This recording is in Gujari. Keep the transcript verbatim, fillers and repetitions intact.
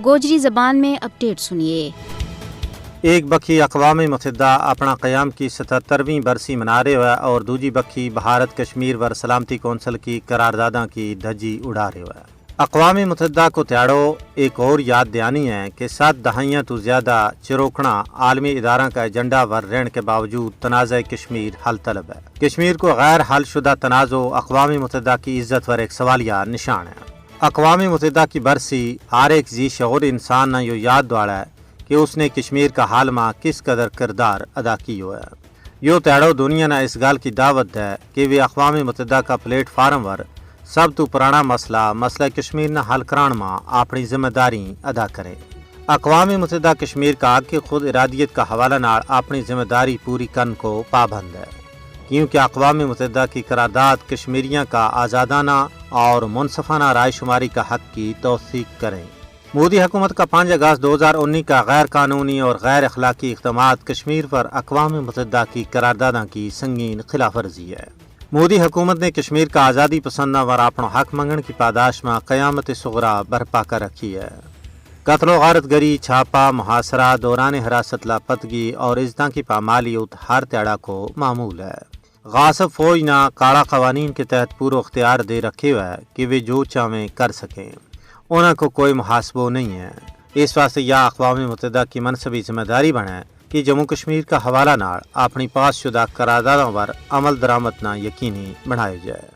گوجری زبان میں اپڈیٹ سنیے۔ ایک بکھی اقوام متحدہ اپنا قیام کی ستہترویں برسی منا رہیو ہے اور دوجی بکھی بھارت کشمیر ور سلامتی کونسل کی قرارداداں کی دھجی اڑا رہیو ہے۔ اقوام متحدہ کو تیاڑو ایک اور یاد دیانی ہے کہ سات دہائیاں تو زیادہ چروکنا عالمی اداراں کا ایجنڈا ور رہن کے باوجود تنازع کشمیر حل طلب ہے۔ کشمیر کو غیر حل شدہ تنازع اقوام متحدہ کی عزت ور ایک سوالیہ نشان ہے۔ اقوام متحدہ کی برسی ہر ایک ذی شعور انسان نا یوہ یاد دواڑا ہے کہ اس نے کشمیر کا حال ما کس قدر کردار ادا کیو ہے۔ یوہ تہڑو دنیا نا اس گل کی دعوت ہے کہ ویہ اقوام متحدہ کا پلیٹ فارم ور سب تو پرانا مسئلہ مسئلہ کشمیر نا حل کران ما اپنی ذمہ داری ادا کریں۔ اقوام متحدہ کشمیر کا حق خود ارادیت کا حوالہ نال اپنی ذمہ داری پوری کرن کو پابند ہے، کیونکہ اقوام متحدہ کی قرارداد کشمیریاں کا آزادانہ اور منصفانہ رائے شماری کا حق کی توثیق کریں۔ مودی حکومت کا پانچ اگست دو ہزار انی کا غیر قانونی اور غیر اخلاقی اقدامات کشمیر پر اقوام متحدہ کی قرارداداں کی سنگین خلاف ورزی ہے۔ مودی حکومت نے کشمیر کا آزادی پسنداں ور اپنو حق منگن کی پاداش ما قیامت صغرا برپا کر رکھی ہے۔ قتل و غارت گری، چھاپا، محاصرہ، دوران حراست لاپتگی اور عزتاں کی پامالی ات ہر تیاڑا کو معمول ہے۔ غاصب فوج نا کاڑا قوانین کے تحت پورو اختیار دے رکھیو ہے کہ ویہ جو چاہویں کر سکیں۔ انہاں کو کوئی محاسبو نہیں ہے۔ اس واسطے یا اقوام متحدہ کی منصبی ذمہ داری بنے کہ جموں کشمیر کا حوالہ نال اپنی پاس شدہ قرارداداں ور عمل درآمد نا یقینی بنایو جائے۔